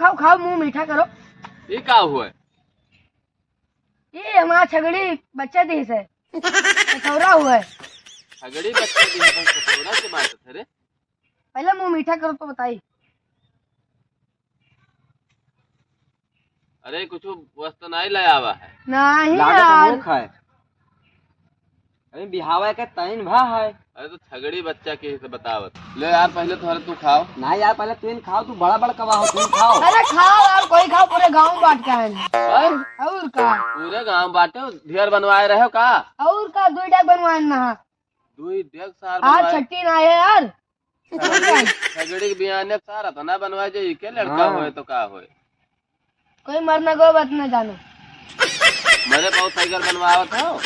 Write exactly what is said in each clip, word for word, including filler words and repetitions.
खाओ, खाओ, मुंह मीठा करो। ये का हुआ है? ये हमारा छगड़ी बच्चा दी से। कटोरा हुआ है। छगड़ी बच्चा दी है, कटोरा के बात है रे। पहले मुंह मीठा करो तो बताई। अरे, कुछ वस्तु नहीं ले आवा है। नहीं लागत है यार। वो खाए। अरे, बिहावा के तइन भा है। अरे, तो छगड़ी बच्चा के से बतावत। ले यार, पहले थोड़ा तू खाओ। ना यार, पहले तू इन खाओ, तू बड़ा बड़का हो, तू खाओ। अरे, खाओ यार, कोई खाओ, पूरे गांव बांट के आए हैं। हैं? और का? पूरे गांव बांटे, ढेर बनवाए रहे हो का? और का, दो डेग बनवाए ना। दुई डेग सार आज बनवाए। छट्टी ना है यार। छगड़ी, छगड़ी के बियाने सार अतना बनवाए जे इके लड़का हाँ। होए तो का होए? कोई मरना को बात ना जानो। मरे बहुत साइकिल बनवावत हो।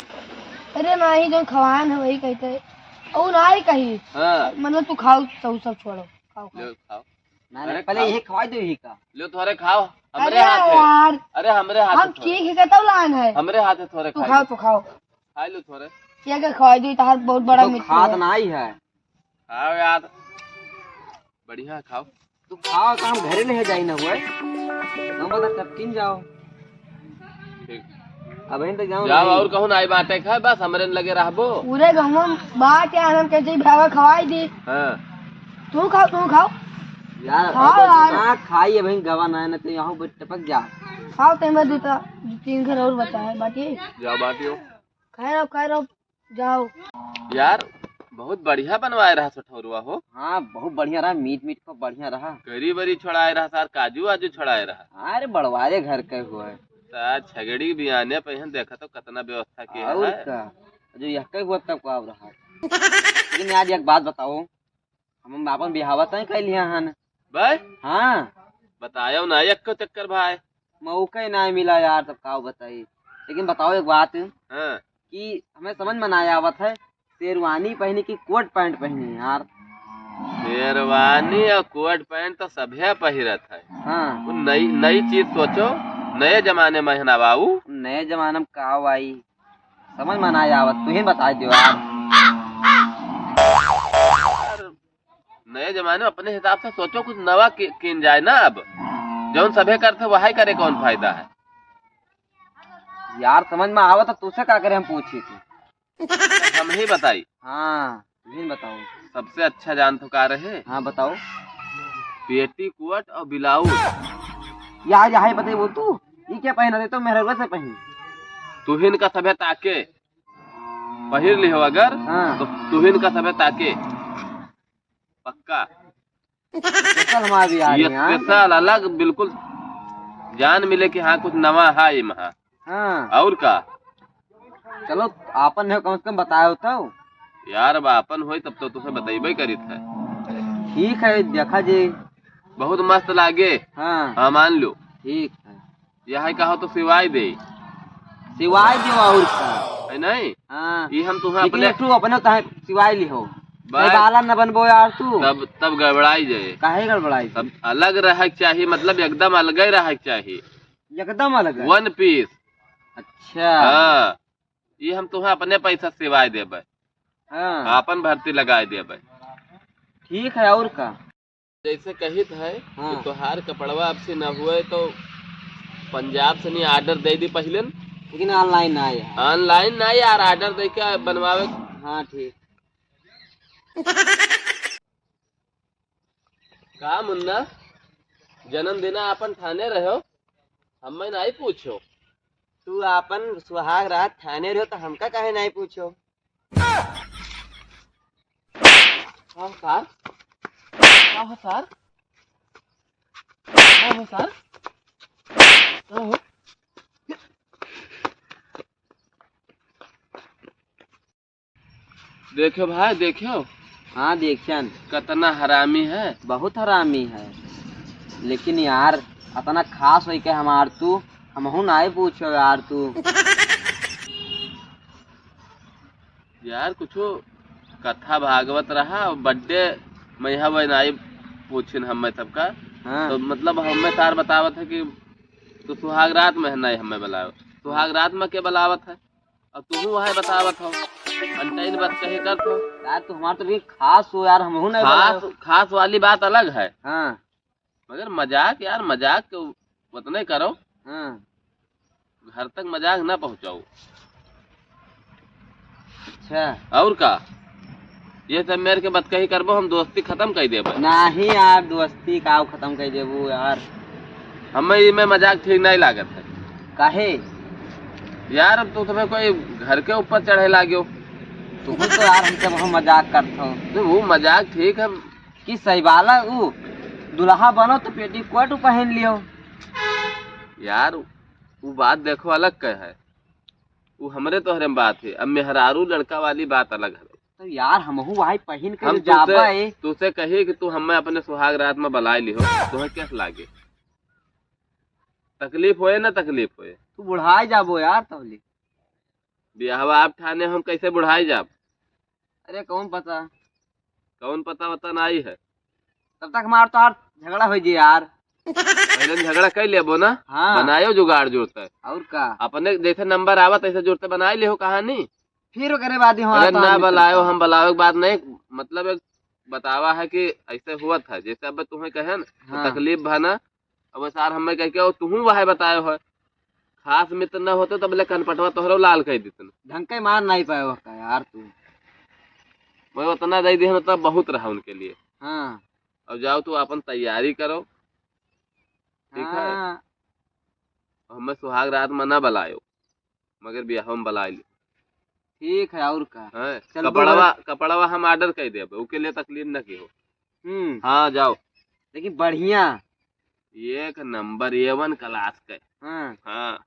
अरे नाही, जो खवान है वही कहते हैं। और ना ही कही। हाँ। मतलब तू खाओ तो सब छोड़ो। खाओ, खाओ। ले खाओ। ना, अरे ना, पहले खाओ। यही खवाई दो यही का। लो थोड़े खाओ। हमरे अरे हाथ है। यार। अरे हमरे हाथ है हम थोड़े। ठीक है, तब लान है। हमरे हाथ है थोड़े तू खाई खाओ, लो। तू खाओ। खाई लो थोड़े। ये क्या खवाई दो, तार बहुत बड़ा तो मित्र खात है। ना ही है। खाओ यार, बढ़िया खाओ। तू खाओ तो हम घरे ले जाई ना हुए। हम बता तब किन जाओ। ठीक। अब यहीं तक जाओ जाओ नहीं। और कहूँ ना आई बाटे खाए, बस हमरे लगे रहबो। पूरे गाँव में बात यार, हम कहते भावा खवाई दी। हाँ। तू खाओ, तू खाओ। यार, खाओ अब यार। ना खाई, अब यहीं गवा ना है, ना तो यहाँ पर टपक जा। खाओ, ते में दो ता-, दो तीन घर और बचा है, बाटी। जाओ बाटियो। खैर, अब खैर, अब जाओ। यार, बहुत बढ़िया बनवाए रहा सठौरवा हो। हाँ, बहुत बढ़िया रहा, मीठ मीठ को बढ़िया रहा। करी बरी छोड़ाए रहा सार, काजू वाजू छोड़ाए रहा। अरे, बड़वारे घर के हुआ है। सार छगड़ी बियाने पे हैं, देखा तो कितना व्यवस्था किया और है। का? जो यह के हुआ तब का रहा। लेकिन यार, एक बात बताओ, हम आपन बिहावा तय कइ लिया हन। बे? हाँ। बतायो ना, एक को चक्कर भाई। मौका ही ना मिला यार, तब का बताई। लेकिन बताओ एक बात हाँ। कि हमें समझ में ना आवत है, शेरवानी पहनी कि कोट पैंट पहनी यार? शेरवानी और कोट पैंट तो सभे पहिरत है। हाँ। वो नई, नई चीज सोचो, नए जमाने में है ना बाबू। नए जमाने में का आई? समझ में ना आवत, तू ही बता दो यार। यार, नए जमाने में अपने हिसाब से सोचो, कुछ नवा कि-, किन जाए ना अब। जौन सभे करते वही करे, कौन फायदा है? यार, समझ में आवत तो तुझसे का करे, हम पूछी थी। हम ही बताई। हाँ, तू ही बताओ। सबसे अच्छा जान तो का रहे? हाँ, बताओ। पेटीकोट और ब्लाउज। यार, यही बताई वो तू, ये क्या पहना दे तो मेहरवा से पहन। तुहिन का सभे ताके, पहिर लिहो अगर, हाँ। तो तुहिन का सभे ताके। पक्का। स्पेशल हमारे भी आ ये रहे हैं, हाँ। स्पेशल अलग बिल्कुल जान मिले कि हाँ, कुछ नवा है ये महा। हाँ। और का? चलो, आपन है, कम से कम बताओ तो। यार, अब आपन होई तब तो तुसे बतइबे करित है। ठीक है, देखा जी। बहुत मस्त लागे। हाँ। हाँ, मान लो। ठीक है। यह कहो तो सिवाय दे। सिवाय दे और का? है नहीं? हाँ। ई हम तुम्हें लेकिन अपने एक ठो अपने तहे सिवाय लिहो। बस। नहीं बाला न बनबो यार तू। तब, तब गड़बड़ाई जाए। काहे गड़बड़ाई? तब अलग रहे के चाहिए, मतलब एकदम अलगे रहे के चाहिए। एकदम अलग है। One piece. अच्छा। हाँ। ई हम तुम्हें अपने पैसा सिवाय देबे। हाँ। आपन भर्ती लगाए देबे। ठीक है, और का? जैसे कहित है हाँ। कि तोहार कपड़वा अब से न हुए तो पंजाब से नहीं, ऑर्डर दे दी पहले न। लेकिन ऑनलाइन ना आया। ऑनलाइन ना यार, ऑर्डर दे के बनवावे। हाँ, ठीक। का मुन्ना, जन्मदिना आपन ठाने रहो, हमें नहीं पूछो। तू आपन सुहाग रात ठाने रहो तो हमका काहे नहीं पूछो? का हो सार? का हो सार? का हो सार? का हो? देखो भाई, देखो। हाँ, देखियन। कितना हरामी है। बहुत हरामी है। लेकिन यार, अतना खास होई के हमार तू, हमहू नाई पूछो यार तू। यार, कुछो कथा भागवत रहा, बर्थडे में यह वह नाई पूछिन हमें सबका। हाँ। तो मतलब हमें सार बतावत है कि तू सुहाग रात में है नाई हमें बुलाओ। सुहाग रात में के बुलावत है? अब तू वह बतावत हो, अंटाइन बात कहे करत हो। यार, तू हमार तो भी खास हो यार, हमहू नहीं खास, बनाओ। खास वाली बात अलग है। हाँ। मगर मजाक यार, मजाक के उतने करो। हाँ। घर तक मजाक ना पहुँचाओ। अच्छा। और का? ये सब मेर के बतकही करबो, हम दोस्ती खतम कर देबे। नहीं यार, दोस्ती का खतम कर देबो यार। हमें इमे मजाक ठीक नहीं लागत है। काहे? यार, अब तो तुम्हें कोई घर के ऊपर चढ़े लाग्यो। तुम तो यार हमसे बहुत मजाक करत हो। नहीं, वो मजाक ठीक है। कि सही बाला, ऊ दुल्हा बनो तो पेटीकोट पहन लियो। यार, ऊ बात देखो अलग के है, ऊ हमरे तोहरे में बात है। अब मेहरारू लड़का वाली बात अलग है। तो यार, हमहू वही पहिन के हम जो तुसे, जाबे। तुसे कही कि तू हमें अपने सुहाग रात में बलाई लिहो, तुम्हें कैसे लागे? तकलीफ होए ना तकलीफ होए। तू बुढ़ाई जाबो यार तबली। बियाहवा आप ठाने, हम कैसे बुढ़ाई जाब? अरे कौन पता? कौन पता वता नहीं है। तब तक हमार तोहार झगड़ा हो जाए यार। पहले झगड़ा कर लेबो ना। हाँ। बनायो जुगाड़ जुड़ते। और का? अपने जैसे नंबर आवा तैसे जुड़ते बनाई लेहो कहानी। फिर ओकरे बाद ही हमार अरे तोहार ना मित्र बनायो, का। हम बनावे के बात नहीं, मतलब एक बतावा है कि ऐसे हुआ था, जैसे अब तुम्हें कहे ना, तो हाँ। तकलीफ भा ना, अब सार हमें कह के, "ओ, तुहूँ वह बताए हो, खास मित्र न होते तब ले कनपटवा तोहरो लाल कर देतन।" ढंग के मार नहीं पाए हो का यार तू? मैं उतना दे दिहन, उतना बहुत रहा उनके लिए। हाँ। अब जाओ तू अपन तैयारी करो, ठीक है? हाँ। हमें सुहाग रात में ना बुलायो, मगर बियाह में बुला ली। ठीक है, और का? हैं? चल, कपड़वा, कपड़वा हम order कर देबे, ओके लिए तकलीफ न की हो। हम्म। हाँ, जाओ। लेकिन बढ़िया। एक नंबर, A one class के। हाँ। हाँ।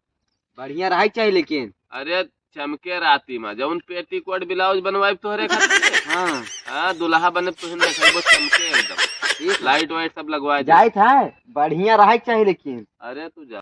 बढ़िया रहे चाहिए लेकिन। अरे, चमके राती में, जौन पेटीकोट ब्लाउज बनवाए तोहरे खातिर। हाँ। हाँ, दुल्हा बने तुहिन देखबो, चमके एकदम। ठीक है। लाइट वाइट सब लगवा दे। जाइत है, बढ़िया रहे चाहिए लेकिन। अरे, तू जा।